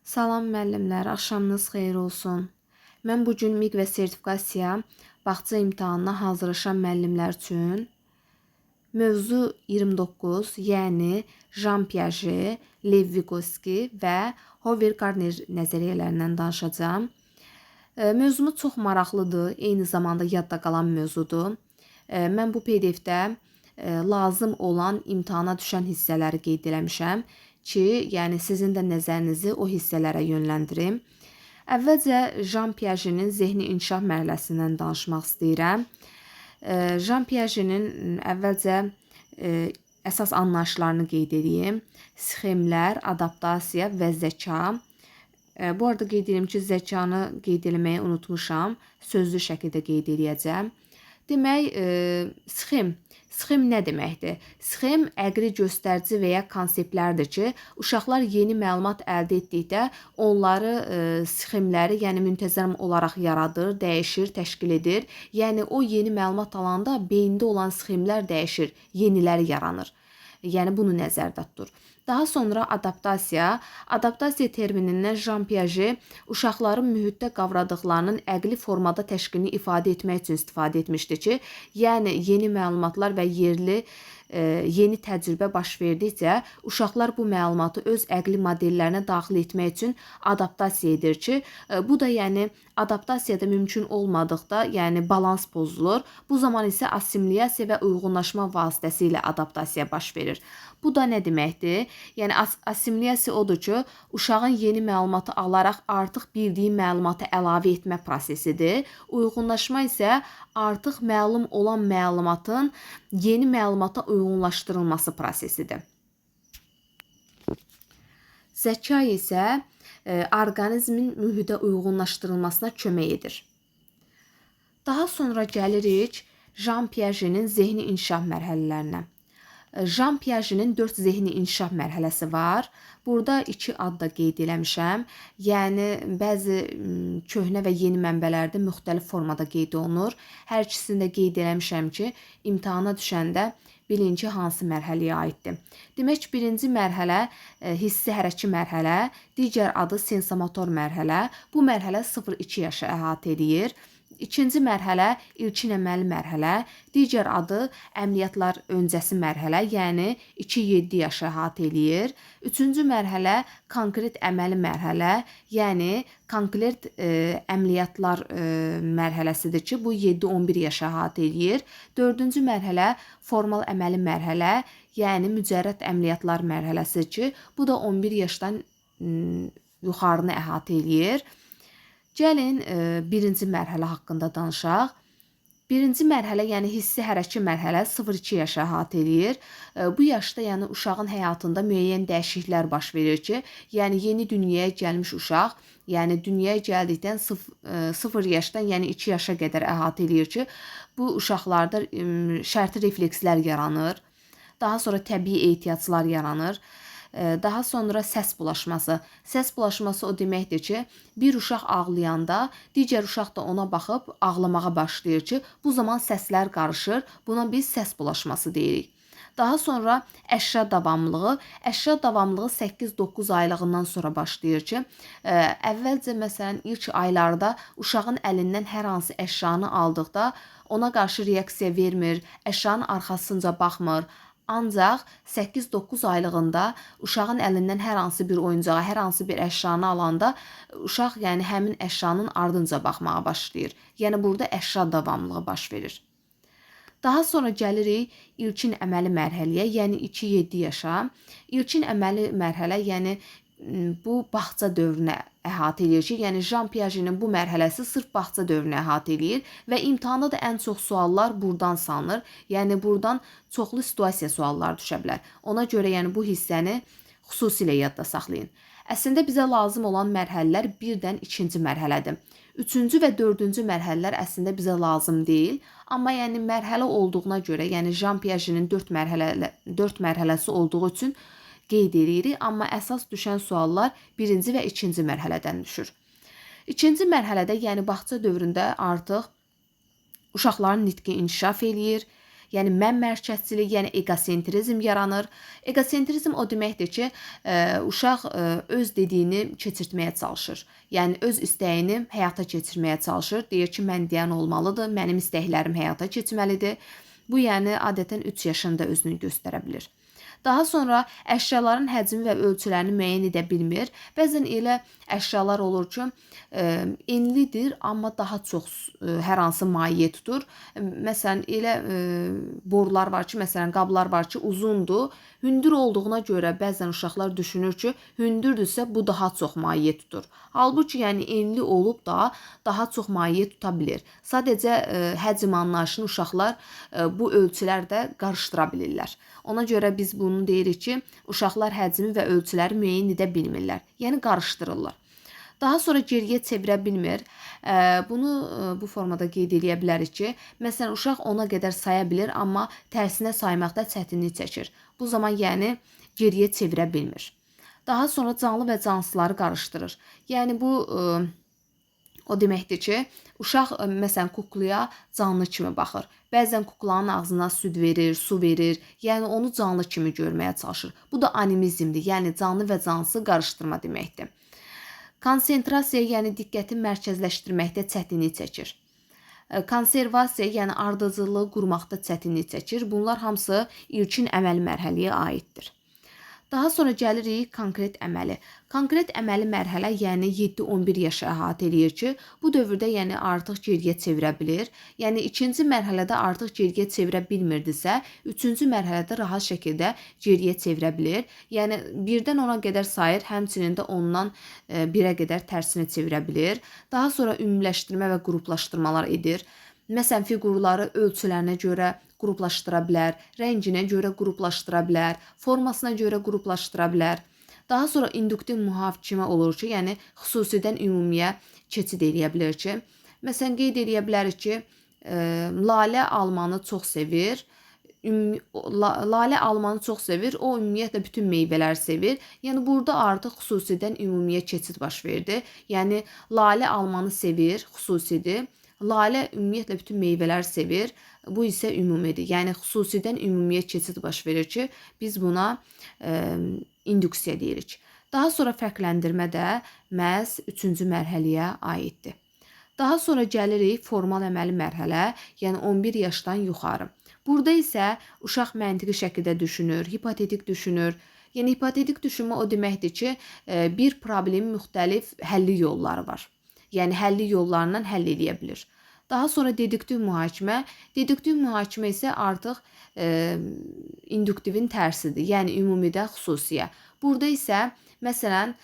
Salam müəllimlər, axşamınız xeyir olsun. Mən bu gün MİQ və sertifikasiya bağça imtahanına hazırlaşan müəllimlər üçün mövzu 29, yəni Jean Piaget, Lev Vygotsky və Howard Gardner nəzəriyyələrindən danışacağam. Mövzumuz çox maraqlıdır, eyni zamanda yadda qalan mövzudur. Mən bu PDF-də lazım olan imtahana düşən hissələri qeyd eləmişəm ki, yəni sizin də nəzərinizi o hissələrə yönləndirim. Əvvəlcə Jean Piaget-in zehni inkişaf mərhələsindən danışmaq istəyirəm. Jean Piaget-in əvvəlcə əsas anlayışlarını qeyd edeyim. Sxemlər, adaptasiya və zəka. Bu arada qeyd edirəm ki, zəkanı qeyd eləməyi unutmuşam. Sözlü şəkildə qeyd eləyəcəm. Demək, sxem. Sxem nə deməkdir? Sxem əqli göstərici və ya konseptlərdir ki, uşaqlar yeni məlumat əldə etdikdə onları sxemləri, yəni müntəzəm olaraq yaradır, dəyişir, təşkil edir. Yəni o yeni məlumat alanda beyində olan sxemlər dəyişir, yeniləri yaranır. Yəni bunu nəzərdə tutur. Daha sonra adaptasiya. Adaptasiya terminindən Jean Piaget uşaqların mühitdə qavradıqlarının əqli formada təşkilini ifadə etmək üçün istifadə etmişdi ki, yəni yeni məlumatlar və yerli yeni təcrübə baş verdikcə uşaqlar bu məlumatı öz əqli modellərinə daxil etmək üçün adaptasiya edir ki, bu da yəni adaptasiyada mümkün olmadıqda, yəni balans pozulur. Bu zaman isə assimilyasiya və uyğunlaşma vasitəsilə adaptasiya baş verir. Bu da nə deməkdir? Yəni assimilyasiya odur ki, uşağın yeni məlumatı alaraq artıq bildiyi məlumatı əlavə etmə prosesidir. Uyğunlaşma isə artıq məlum olan məlumatın yeni məlumata uyğunlaşdırılması prosesidir. Zəka isə orqanizmin mühitə uyğunlaşdırılmasına kömək edir. Daha sonra gəlirik Jean Piaget-in zehni inkişaf mərhələlərinə. Jean Piaget-in 4 zehni inkişaf mərhələsi var. Burada iki ad da qeyd eləmişəm. Yəni bəzi köhnə və yeni mənbələrdə müxtəlif formada qeyd olunur. Hər ikisini də qeyd eləmişəm ki, imtahana düşəndə bilin ki, hansı mərhələyə aiddir. Demək, birinci mərhələ hissi hərəki mərhələ, digər adı sensomotor mərhələ. Bu mərhələ 0-2 yaşı əhatə eləyir. İkinci mərhələ ilkin əməli mərhələ, digər adı əməliyyatlar öncəsi mərhələ, yəni 2-7 yaşı əhatə eləyir. Üçüncü mərhələ konkret əməli mərhələ, yəni konkret əməliyyatlar mərhələsidir ki, bu 7-11 yaşı əhatə eləyir. Dördüncü mərhələ formal əməli mərhələ, yəni mücərrəd əməliyyatlar mərhələsidir ki, bu da 11 yaşdan yuxarını əhatə eləyir. Gəlin birinci mərhələ haqqında danışaq. Birinci mərhələ, yəni hissi hərəki mərhələ 0-2 yaşı əhatə eləyir. Bu yaşda yəni uşağın həyatında müəyyən dəyişikliklər baş verir ki, yəni yeni dünyaya gəlmiş uşaq, yəni dünyaya gəldikdən 0 yaşdan, yəni 2 yaşa qədər əhatə eləyir ki, bu uşaqlarda şərti reflekslər yaranır. Daha sonra təbii ehtiyaclar yaranır. Daha sonra səs bulaşması. Səs bulaşması o deməkdir ki, bir uşaq ağlayanda digər uşaq da ona baxıb ağlamağa başlayır ki, bu zaman səslər qarışır. Buna biz səs bulaşması deyirik. Daha sonra əşya davamlılığı. Əşya davamlılığı 8-9 aylığından sonra başlayır ki, əvvəlcə məsələn ilk aylarda uşağın əlindən hər hansı əşyanı aldıqda ona qarşı reaksiya vermir, əşyanın arxasınca baxmır. Ancaq 8-9 aylığında uşağın əlindən hər hansı bir oyuncağı, hər hansı bir əşyanı alanda uşaq yəni həmin əşyanın ardınca baxmağa başlayır. Yəni burada əşya davamlılığı baş verir. Daha sonra gəlirik ilkin əməli mərhələyə, yəni 2-7 yaşa. İlkin əməli mərhələ, yəni bu bağça dövrünə əhatə eləyir ki, yəni Jean Piaget-in bu mərhələsi sırf bağça dövrünü əhatə eləyir və imtahanda da ən çox suallar burdan salınır. Yəni burdan çoxlu situasiya sualları düşə bilər. Ona görə yəni bu hissəni xüsusilə yadda saxlayın. Əslində bizə lazım olan mərhələlər birdən ikinci mərhələdir. Üçüncü və dördüncü mərhələlər əslində bizə lazım deyil. Amma yəni mərhələ olduğuna görə, yəni Jean Piaget-in 4 mərhələsi olduğu üçün qeyd eləyirik, amma əsas düşən suallar birinci və ikinci mərhələdən düşür. İkinci mərhələdə, yəni bağça dövründə artıq uşaqların nitqi inkişaf eləyir. Yəni mən mərkəzçilik, yəni eqosentrizm yaranır. Eqosentrizm o deməkdir ki, uşaq öz dediyini keçirtməyə çalışır. Yəni öz istəyini həyata keçirməyə çalışır. Deyir ki, mən deyən olmalıdır, mənim istəklərim həyata keçməlidir. Bu yəni adətən 3 yaşında özünü göstərə bilir. Daha sonra əşyaların həcmi və ölçülərini müəyyən edə bilmir. Bəzən elə əşyalar olur ki, enlidir, amma daha çox hər hansı maye tutur. Məsələn, elə borular var ki, məsələn, qablar var ki, uzundur. Hündür olduğuna görə bəzən uşaqlar düşünür ki, hündürdürsə bu daha çox maye tutur. Halbuki, yəni enli olub da daha çox maye tuta bilir. Sadəcə həcm anlayışını uşaqlar bu ölçülərdə qarışdıra bilirlər. Ona görə biz bunu deyirik ki, uşaqlar həcmi və ölçüləri müəyyən edə bilmirlər. Yəni qarışdırırlar. Daha sonra geriyə çevirə bilmir. Bunu bu formada qeyd eləyə bilərik ki, məsələn, uşaq 10-a qədər saya bilir, amma tərsinə saymaqda çətinlik çəkir. Bu zaman yəni geriyə çevirə bilmir. Daha sonra canlı və cansızları qarışdırır. Yəni bu o deməkdir ki, uşaq məsələn kuklaya canlı kimi baxır. Bəzən kuklanın ağzına süd verir, su verir. Yəni onu canlı kimi görməyə çalışır. Bu da animizmdir. Yəni canlı və cansız qarışdırma deməkdir. Konsentrasiya, yəni diqqəti mərkəzləşdirməkdə çətinlik çəkir. Konservasiya, yəni ardıcıllığı qurmaqda çətinlik çəkir. Bunlar hamısı ilkin əməli mərhələyə aiddir. Daha sonra gəlirik konkret əməli. Konkret əməli mərhələ, yəni 7-11 yaşı əhatə eləyir ki, bu dövrdə yəni artıq geriyə çevirə bilir. Yəni ikinci mərhələdə artıq geriyə çevirə bilmirdisə, üçüncü mərhələdə rahat şəkildə geriyə çevirə bilir. Yəni 1-dən 10-a qədər sayır, həmçinin də 10-dan 1-ə qədər tərsinə çevirə bilir. Daha sonra ümumiləşdirmə və qruplaşdırmalar edir. Məsələn, fiqurları ölçülərinə görə qruplaşdıra bilər, rənginə görə qruplaşdıra bilər, formasına görə qruplaşdıra bilər. Daha sonra induktiv mühakimə olur ki, yəni xüsusidən ümumiyə keçid eləyə bilər ki, məsələn, qeyd eləyə bilərik ki, Lalə almanı çox sevir. Lalə almanı çox sevir, o ümumiyyətlə bütün meyvələri sevir. Yəni burada artıq xüsusidən ümumiyə keçid baş verdi. Yəni Lalə almanı sevir, xüsusidir. Lalə ümumiyyətlə bütün meyvələri sevir. Bu isə ümumidir. Yəni xüsusidən ümumiyə keçid baş verir ki, biz buna induksiya deyirik. Daha sonra fərqləndirmə də məhz 3-cü mərhələyə aiddir. Daha sonra gəlirik formal əməli mərhələ, yəni 11 yaşdan yuxarı. Burada isə uşaq məntiqi şəkildə düşünür, hipotetik düşünür. Yəni hipotetik düşünmə o deməkdir ki, bir problemin müxtəlif həlli yolları var. Yəni həlli yollarından həll eləyə bilir. Daha sonra deduktiv mühakimə. Deduktiv mühakimə isə artıq induktivin tərsidir. Yəni ümumidə xüsusiyə. Burada isə məsələn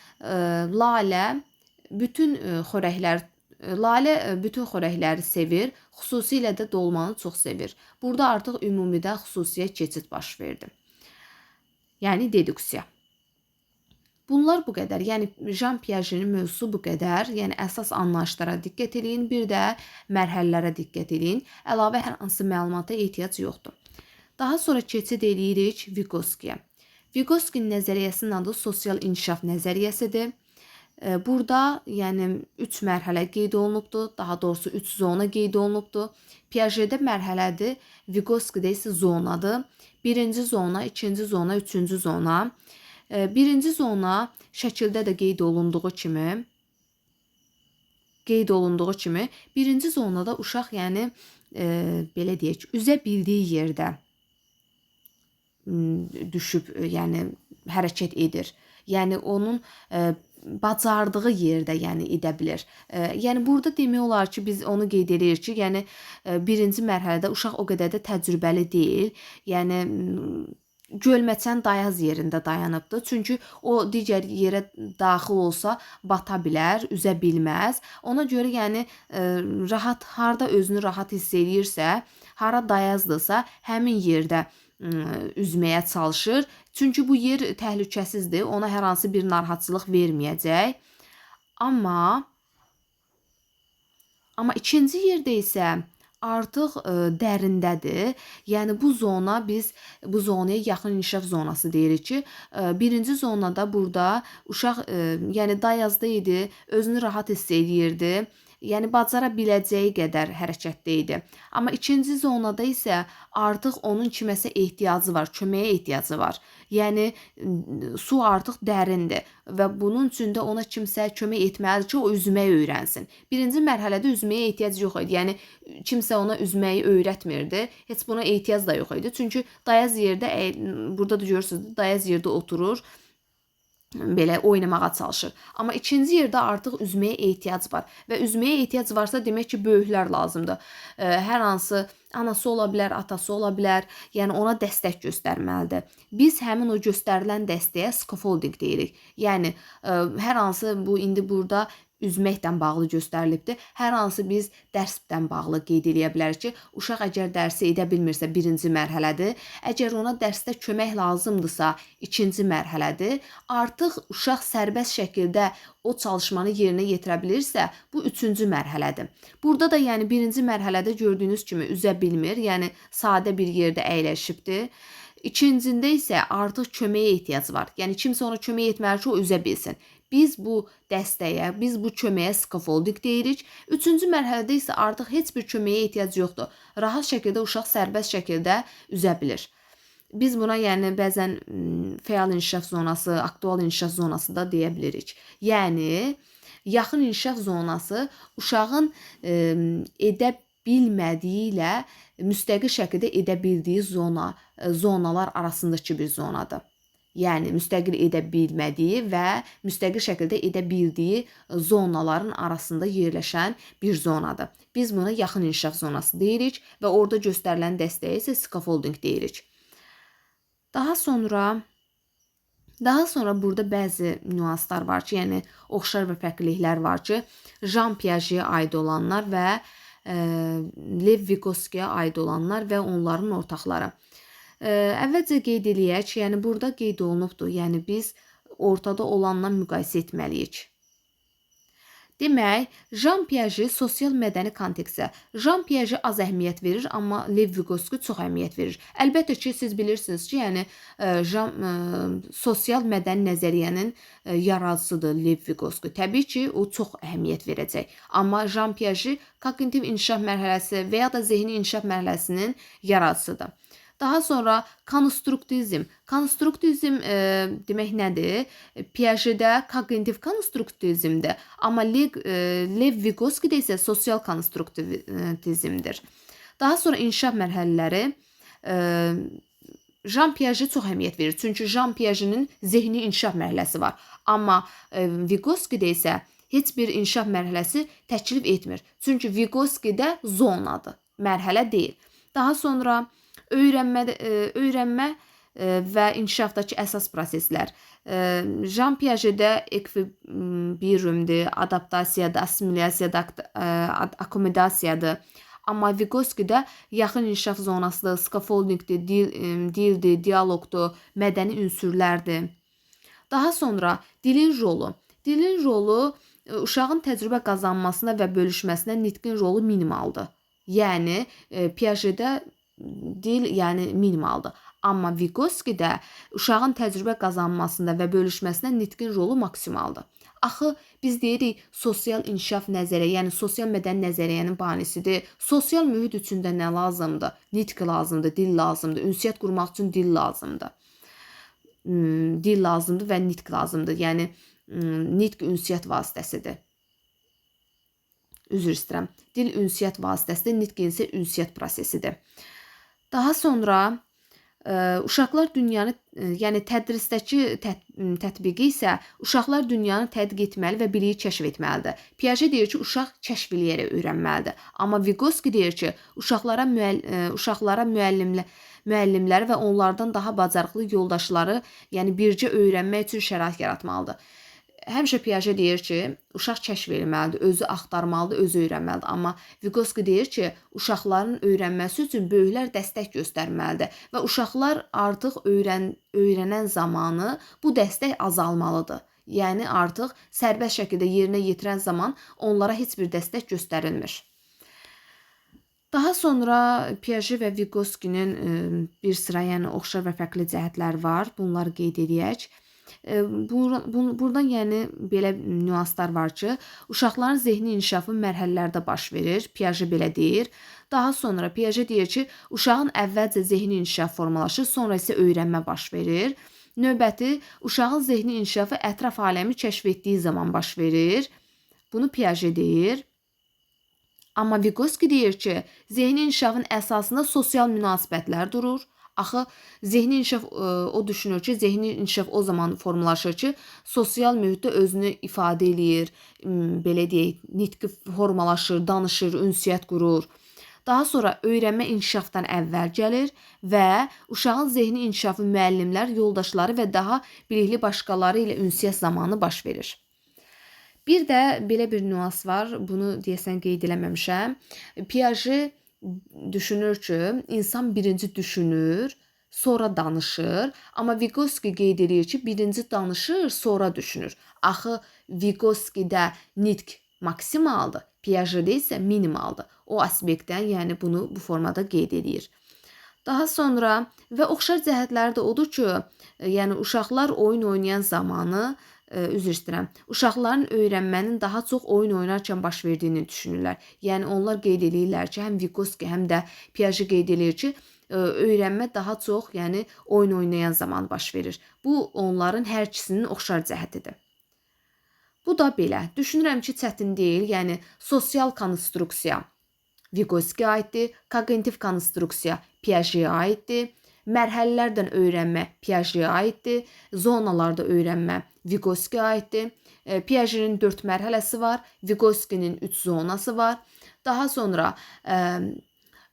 Lalə bütün xörəklər Lalə bütün xörəkləri sevir, xüsusilə də dolmanı çox sevir. Burada artıq ümumidə xüsusiyə keçid baş verdi. Yəni deduksiya. Bunlar bu qədər. Yəni Jean Piaget'in mövzusu bu qədər. Yəni əsas anlayışlara diqqət eləyin, bir də mərhələlərə diqqət eləyin. Əlavə hər hansı məlumata ehtiyac yoxdur. Daha sonra keçid eləyirik Vygotskyyə. Vygotsky'nin nəzəriyyəsinin adı sosial inkişaf nəzəriyyəsidir. Burada yəni 3 mərhələ qeyd olunubdur. Daha doğrusu 3 zona qeyd olunubdur. Piaget'də mərhələdir, Vygotsky'də isə zonadır. Birinci zona, ikinci zona, üçüncü zona. Birinci zona şəkildə də qeyd olunduğu kimi, birinci zonada uşaq, yəni belə deyək, üzə bildiyi yerdə düşüb, yəni hərəkət edir. Yəni onun bacardığı yerdə, yəni edə bilir. Yəni burada demək olar ki, biz onu qeyd edirik ki, yəni birinci mərhələdə uşaq o qədər də təcrübəli deyil. Yəni gölməçənin dayaz yerində dayanıbdır. Çünki o digər yerə daxil olsa bata bilər, üzə bilməz. Ona görə yəni rahat harda özünü rahat hiss eləyirsə, hara dayazdırsa, həmin yerdə üzməyə çalışır. Çünki bu yer təhlükəsizdir, ona hər hansı bir narahatçılıq verməyəcək. Amma ikinci yerdə isə artıq dərindədir. Yəni bu zona biz bu zonaya yaxın inkişaf zonası deyirik ki, birinci zonada burada uşaq yəni dayazda idi, özünü rahat hiss eləyirdi. Yəni bacara biləcəyi qədər hərəkətdə idi. Amma ikinci zonada isə artıq onun kiməsə ehtiyacı var, köməyə ehtiyacı var. Yəni su artıq dərindir və bunun üçün də ona kimsə kömək etməlidir ki, o üzməyi öyrənsin. Birinci mərhələdə üzməyə ehtiyac yox idi. Yəni kimsə ona üzməyi öyrətmirdi. Heç buna ehtiyac da yox idi. Çünki dayaz yerdə, burada da görürsünüz, dayaz yerdə oturur, belə oynamağa çalışır. Amma ikinci yerdə artıq üzməyə ehtiyac var və üzməyə ehtiyac varsa, demək ki, böyüklər lazımdır. Hər hansı anası ola bilər, atası ola bilər, yəni ona dəstək göstərməlidir. Biz həmin o göstərilən dəstəyə scaffolding deyirik. Yəni hər hansı bu indi burada üzməklə bağlı göstərilibdir. Hər hansı biz dərsdən bağlı qeyd eləyə bilərik ki, uşaq əgər dərsi edə bilmirsə birinci mərhələdir, əgər ona dərsdə kömək lazımdırsa ikinci mərhələdir, artıq uşaq sərbəst şəkildə o çalışmanı yerinə yetirə bilirsə, bu üçüncü mərhələdir. Burada da yəni birinci mərhələdə gördüyünüz kimi üzə bilmir, yəni sadə bir yerdə əyləşibdir. İkincində isə artıq köməyə ehtiyac var. Yəni kimsə ona kömək etməli ki, o üzə bilsin. Biz bu dəstəyə, biz bu köməyə scaffolding deyirik. Üçüncü mərhələdə isə artıq heç bir köməyə ehtiyac yoxdur. Rahat şəkildə uşaq sərbəst şəkildə üzə bilir. Biz buna yəni bəzən fəal inkişaf zonası, aktual inkişaf zonası da deyə bilirik. Yəni yaxın inkişaf zonası uşağın edə bilmədiyi ilə müstəqil şəkildə edə bildiyi zonalar arasındakı bir zonadır. Yəni müstəqil edə bilmədiyi və müstəqil şəkildə edə bildiyi zonaların arasında yerləşən bir zonadır. Biz buna yaxın inkişaf zonası deyirik və orada göstərilən dəstəyə isə scaffolding deyirik. Daha sonra burada bəzi nüanslar var ki, yəni oxşar və fərqliliklər var ki, Jean Piaget'ə aid olanlar və Lev Vygotsky'ya aid olanlar və onların ortaqları. Əvvəlcə qeyd eləyək, yəni burada qeyd olunubdur, yəni biz ortada olanla müqayisə etməliyik. Demək, Jean Piaget sosial mədəni kontekstə. Jean Piaget az əhəmiyyət verir, amma Lev Vygotsky çox əhəmiyyət verir. Əlbəttə ki, siz bilirsiniz ki, yəni sosial mədəni nəzəriyyənin yaradıcısıdır Lev Vygotsky. Təbii ki, o çox əhəmiyyət verəcək. Amma Jean Piaget kognitiv inkişaf mərhələsi və ya da zehni inkişaf mərhələsinin yaradıcısıdır. Daha sonra konstruktizm. Konstruktizm demək nədir? Piagetdə kognitiv konstruktizmdir. Amma Lev Vygotskydə isə sosial konstruktizmdir. Daha sonra inkişaf mərhələləri Jean Piaget çox əhəmiyyət verir. Çünki Jean Piaget'in zehni inkişaf mərhələsi var. Amma Vygotskydə isə heç bir inkişaf mərhələsi təklif etmir. Çünki Vygotskydə zonadır, mərhələ deyil. Daha sonra öyrənmə və inkişafdakı əsas proseslər. Jean Piagetdə ekvilibriumdur, adaptasiyadır, assimilyasiyadır, akomodasiyadır. Amma Vygotskydə yaxın inkişaf zonasıdır, scaffoldingdir, dildir, dialoqdur, mədəni ünsürlərdir. Daha sonra dilin rolu. Dilin rolu uşağın təcrübə qazanmasına və bölüşməsinə nitqin rolu minimaldır. Yəni Piagetdə dil yəni minimaldır. Amma Vygotskydə uşağın təcrübə qazanmasında və bölüşməsinə nitqin rolu maksimaldır. Axı biz deyirik sosial inkişaf nəzəriyyə, yəni sosial mədəni nəzəriyyənin banisidir. Sosial mühit üçün də nə lazımdır? Nitq lazımdır, dil lazımdır, ünsiyyət qurmaq üçün dil lazımdır. Dil lazımdır və nitq lazımdır. Yəni nitq ünsiyyət vasitəsidir. Üzr istəyirəm. Dil ünsiyyət vasitəsidir, nitq isə ünsiyyət prosesidir. Daha sonra uşaqlar dünyanı, yəni tədrisdəki tətbiqi isə uşaqlar dünyanı tədqiq etməli və biliyi kəşf etməlidir. Piaget deyir ki, uşaq kəşf eləyərək öyrənməlidir. Amma Vygotsky deyir ki, uşaqlara müəllimləri və onlardan daha bacarıqlı yoldaşları, yəni bircə öyrənmək üçün şərait yaratmalıdır. Həmişə Piaget deyir ki, uşaq kəşf etməlidir, özü axtarmalıdır, özü öyrənməlidir. Amma Vygotsky deyir ki, uşaqların öyrənməsi üçün böyüklər dəstək göstərməlidir və uşaqlar artıq öyrənən zamanı bu dəstək azalmalıdır. Yəni artıq sərbəst şəkildə yerinə yetirən zaman onlara heç bir dəstək göstərilmir. Daha sonra Piaget və Vygotsky'nin bir sıra yəni oxşar və fərqli cəhətləri var. Bunları qeyd edək. Buradan yəni belə nüanslar var ki, uşaqların zehni inkişafı mərhələlərdə baş verir. Piaget belə deyir. Daha sonra Piaget deyir ki, uşağın əvvəlcə zehni inkişaf formalaşır, sonra isə öyrənmə baş verir. Növbəti, uşağın zehni inkişafı ətraf aləmi kəşf etdiyi zaman baş verir. Bunu Piaget deyir. Amma Vygotsky deyir ki, zehni inkişafın əsasında sosial münasibətlər durur. Axı zehni inkişaf o düşünür ki, zehni inkişaf o zaman formalaşır ki, sosial mühitdə özünü ifadə eləyir, belə deyək, nitqi formalaşır, danışır, ünsiyyət qurur. Daha sonra öyrənmə inkişafdan əvvəl gəlir və uşağın zehni inkişafı müəllimlər, yoldaşları və daha bilikli başqaları ilə ünsiyyət zamanı baş verir. Bir də belə bir nüans var, bunu deyəsən qeyd eləməmişəm. Piaget düşünür ki, insan birinci düşünür, sonra danışır. Amma Vygotsky qeyd eləyir ki, birinci danışır, sonra düşünür. Axı Vygotskydə nitq maksimaldır, Piagetdə isə minimaldır. O aspektdən, yəni bunu bu formada qeyd eləyir. Daha sonra və oxşar cəhətləri də odur ki, yəni uşaqlar oyun oynayan zamanı, üzr istəyirəm, uşaqların öyrənmənin daha çox oyun oynarkən baş verdiyini düşünürlər. Yəni onlar qeyd eləyirlər ki, həm Vygotsky, həm də Piaget qeyd eləyir ki, öyrənmə daha çox, yəni oyun oynayan zaman baş verir. Bu onların hər ikisinin oxşar cəhətidir. Bu da belə. Düşünürəm ki, çətin deyil. Yəni sosial konstruksiya Vygotskyyə aiddir, koqnitiv konstruksiya Piagetə aiddir, mərhələlərdən öyrənmə Piagetə aiddir, zonalarda öyrənmə Vygotskyyə aiddir. Piagetin 4 mərhələsi var, Vygotskynin 3 zonası var. Daha sonra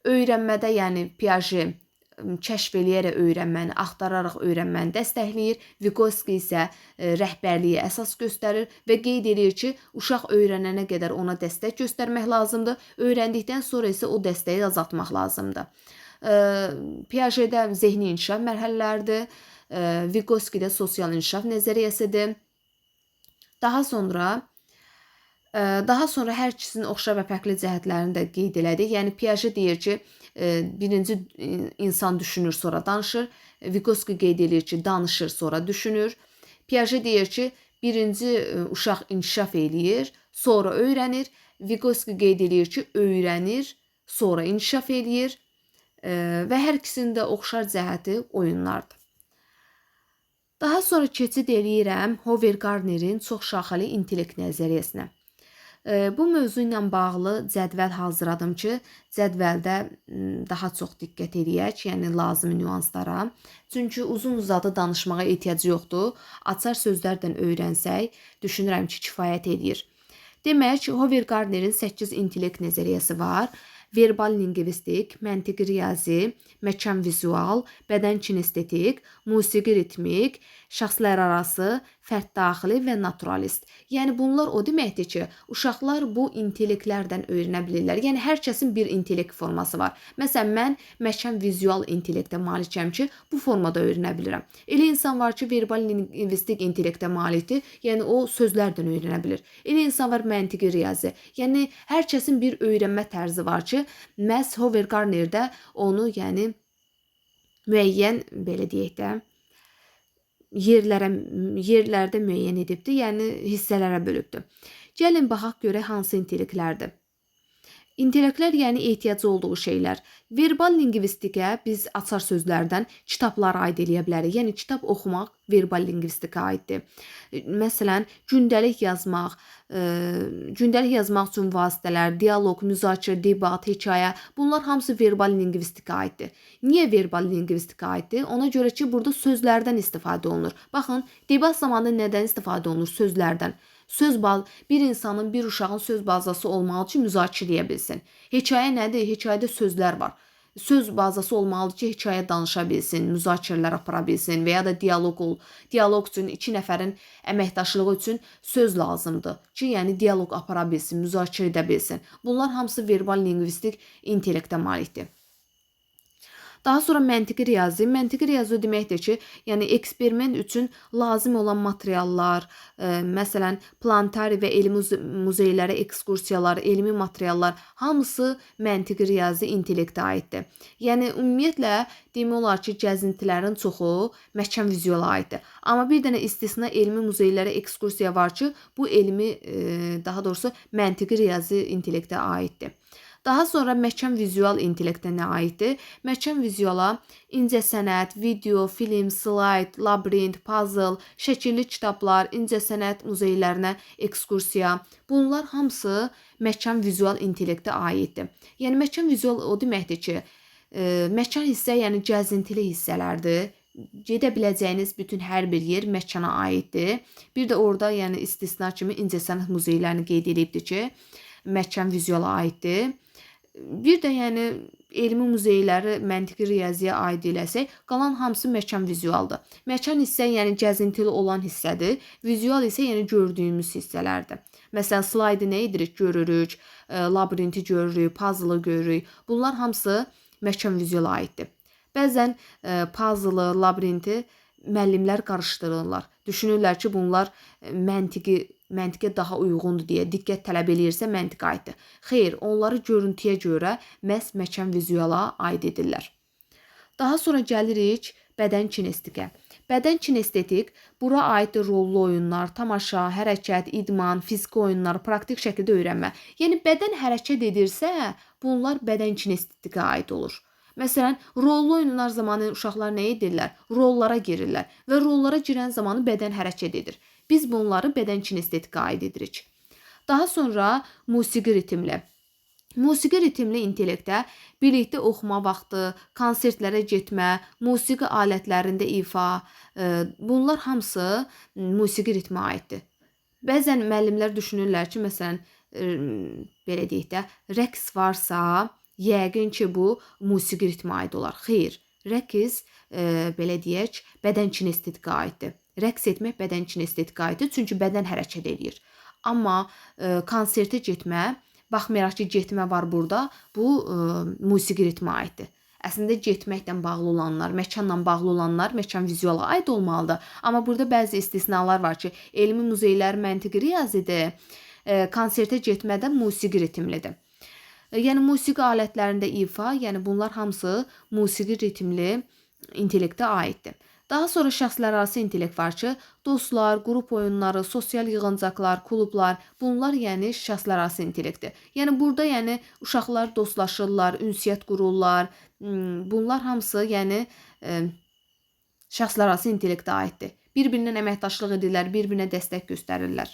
öyrənmədə, yəni Piaget kəşf eləyərək öyrənməni, axtararaq öyrənməni dəstəkləyir. Vygotsky isə rəhbərliyi əsas göstərir və qeyd eləyir ki, uşaq öyrənənə qədər ona dəstək göstərmək lazımdır. Öyrəndikdən sonra isə o dəstəyi azaltmaq lazımdır. Piagetdə zehni inkişaf mərhələləridir. Vygotskydə sosial inkişaf nəzəriyyəsidir. Daha sonra hər ikisinin oxşar və fərqli cəhətlərini də qeyd elədik. Yəni Piaget deyir ki, birinci insan düşünür, sonra danışır. Vygotsky qeyd eləyir ki, danışır, sonra düşünür. Piaget deyir ki, birinci uşaq inkişaf eləyir, sonra öyrənir. Vygotsky qeyd eləyir ki, öyrənir, sonra inkişaf eləyir. Və hər ikisinin də oxşar cəhəti oyunlardır. Daha sonra keçid eləyirəm Howard Gardnerin çoxşaxəli intellekt nəzəriyyəsinə. Bu mövzu ilə bağlı cədvəl hazırladım ki, cədvəldə daha çox diqqət eləyək, yəni lazımi nüanslara. Çünki uzun-uzadı danışmağa ehtiyac yoxdur. Açar sözlərdən öyrənsək, düşünürəm ki, kifayət eləyir. Demək, Howard Gardnerin 8 intellekt nəzəriyyəsi var. Verbal lingvistik, məntiqi riyazi, məkan vizual, bədən kinestetik, musiqi ritmik, şəxslərarası, fərd daxili və naturalist. Yəni bunlar o deməkdir ki, uşaqlar bu intellektlərdən öyrənə bilirlər. Yəni hər kəsin bir intellekt forması var. Məsələn, mən məkan vizual intellektə malikəm ki, bu formada öyrənə bilirəm. Elə insan var ki, verbal lingvistik intellektə malikdir, yəni o sözlərdən öyrənə bilir. Elə insan var məntiqi riyazi. Yəni hər kəsin bir öyrənmə tərzi var ki, məhz Howard Gardner də onu, yəni müəyyən belə deyək də yerlərdə müəyyən edibdir, yəni hissələrə bölübdür. Gəlin baxaq görək hansı intellektlərdir. İntellektlər yəni ehtiyacı olduğu şeylər. Verbal lingvistikə biz açar sözlərdən kitablara aid eləyə bilərik. Yəni kitab oxumaq verbal lingvistikə aiddir. Məsələn, gündəlik yazmaq, gündəlik yazmaq üçün vasitələr, dialoq, müzakirə, debat, hekayə, bunlar hamısı verbal lingvistikə aiddir. Niyə verbal lingvistikə aiddir? Ona görə ki, burada sözlərdən istifadə olunur. Baxın, debat zamanı nədən istifadə olunur? Sözlərdən. Bir insanın, bir uşağın söz bazası olmalı ki, müzakirə edə bilsin. Hekayə nədir? Hekayədə sözlər var. Söz bazası olmalıdır ki, hekayə danışa bilsin, müzakirələr apara bilsin və ya da dialoq ol. Dialoq üçün iki nəfərin əməkdaşlığı üçün söz lazımdır ki, yəni dialoq apara bilsin, müzakirə edə bilsin. Bunlar hamısı verbal lingvistik intellektə malikdir. Daha sonra məntiqi riyazi. Məntiqi riyazi o deməkdir ki, yəni eksperiment üçün lazım olan materiallar, məsələn, planetari və elmi muzeylərə ekskursiyalar, elmi materiallar hamısı məntiqi riyazi intellektə aiddir. Yəni ümumiyyətlə demək olar ki, gəzintilərin çoxu məkan vizuala aiddir. Amma bir dənə istisna elmi muzeylərə ekskursiya var ki, bu elmi, daha doğrusu məntiqi riyazi intellektə aiddir. Daha sonra məkan vizual intellektə nə aiddir? Məkan vizuala incəsənət, video, film, slayd, labirint, puzzle, şəkilli kitablar, incəsənət muzeylərinə ekskursiya, bunlar hamısı məkan vizual intellektə aiddir. Yəni məkan vizual o deməkdir ki, məkan hissə, yəni gəzintili hissələrdir. Gedə biləcəyiniz bütün hər bir yer məkana aiddir. Bir də orada yəni istisna kimi incəsənət muzeylərini qeyd edibdir ki, məkan vizuala aiddir. Bir də yəni elmi muzeyləri məntiqi riyaziyə aid eləsək, qalan hamısı məkan vizualdır. Məkan hissə yəni gəzintili olan hissədir. Vizual isə yəni gördüyümüz hissələrdir. Məsələn, slaydı nə edirik? Görürük, labirinti görürük, puzzle-ı görürük. Bunlar hamısı məkan vizuala aiddir. Bəzən puzzle-ı, labirinti müəllimlər qarışdırırlar. Düşünürlər ki, bunlar məntiqə daha uyğundur deyə diqqət tələb eləyirsə məntiqə aiddir. Xeyr, onları görüntüyə görə məhz məkan vizuala aid edirlər. Daha sonra gəlirik bədən kinestetikə. Bədən kinestetik bura aiddir rollu oyunlar, tamaşa, hərəkət, idman, fiziki oyunlar, praktik şəkildə öyrənmə. Yəni bədən hərəkət edirsə, bunlar bədən kinestetikə aid olur. Məsələn, rollu oyunlar zamanı uşaqlar nə edirlər? Rollara girirlər və rollara girən zamanı bədən hərəkət edir. Biz bunları bədən kinestetikə aid edirik. Daha sonra musiqi ritmli. Musiqi ritmli intellektə birlikdə oxuma vaxtı, konsertlərə getmə, musiqi alətlərində ifa, bunlar hamısı musiqi ritmə aiddir. Bəzən müəllimlər düşünürlər ki, məsələn, belə deyək də, rəqs varsa, yəqin ki, bu musiqi ritmə aid olar. Xeyr, rəqs, belə deyək, bədən kinestetikə aiddir. Rəqs etmək bədən kinestetikə aiddir, çünki bədən hərəkət eləyir. Amma konsertə getmə, baxmayaraq ki, getmə var burada, bu musiqi ritmə aiddir. Əslində getməklə bağlı olanlar, məkanla bağlı olanlar məkan vizuala aid olmalıdır. Amma burada bəzi istisnalar var ki, elmi muzeylər məntiqi riyazidir, konsertə getmədə musiqi ritmlidir. Yəni musiqi alətlərində ifa, yəni bunlar hamısı musiqi ritmli intellektə aiddir. Daha sonra şəxslərarası intellekt var ki, dostlar, qrup oyunları, sosial yığıncaqlar, klublar, bunlar yəni şəxslərarası intellektdir. Yəni burada yəni uşaqlar dostlaşırlar, ünsiyyət qururlar. Bunlar hamısı yəni şəxslərarası intellektə aiddir. Bir-birindən əməkdaşlıq edirlər, bir-birinə dəstək göstərirlər.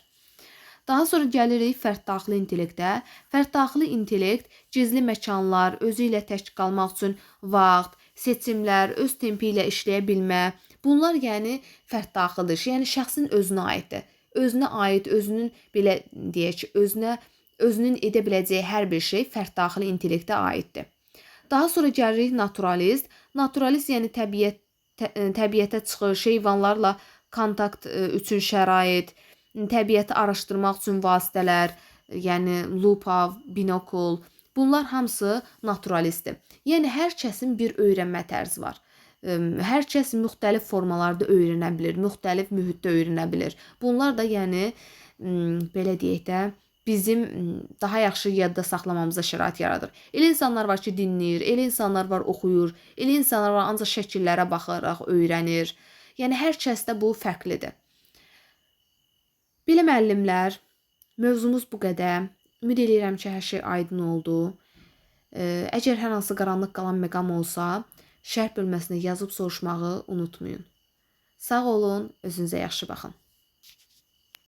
Daha sonra gəlirik fərddaxili intellektə. Fərddaxili intellekt gizli məkanlar, özü ilə tək qalmaq üçün vaxt, seçimlər, öz tempi ilə işləyə bilmə. Bunlar yəni fərddaxilidir. Yəni şəxsin özünə aiddir. Özünə aid, özünün belə deyək ki, özünün edə biləcəyi hər bir şey fərddaxili intellektə aiddir. Daha sonra gəlirik naturalist. Naturalist yəni təbiətə çıxış, heyvanlarla kontakt üçün şərait, təbiəti araşdırmaq üçün vasitələr, yəni lupa, binokul, bunlar hamısı naturalistdir. Yəni hər kəsin bir öyrənmə tərzi var. Hər kəs müxtəlif formalarda öyrənə bilir, müxtəlif mühitdə öyrənə bilir. Bunlar da yəni belə deyək də, bizim daha yaxşı yadda saxlamamıza şərait yaradır. Elə insanlar var ki, dinləyir, elə insanlar var oxuyur, elə insanlar var ancaq şəkillərə baxaraq öyrənir. Yəni hər kəsdə bu fərqlidir. Belə müəllimlər, mövzumuz bu qədər. Ümid eləyirəm ki, hər şey aydın oldu. Əgər hər hansı qaranlıq qalan məqam olsa, şərh bölməsinə yazıb soruşmağı unutmayın. Sağ olun, özünüzə yaxşı baxın.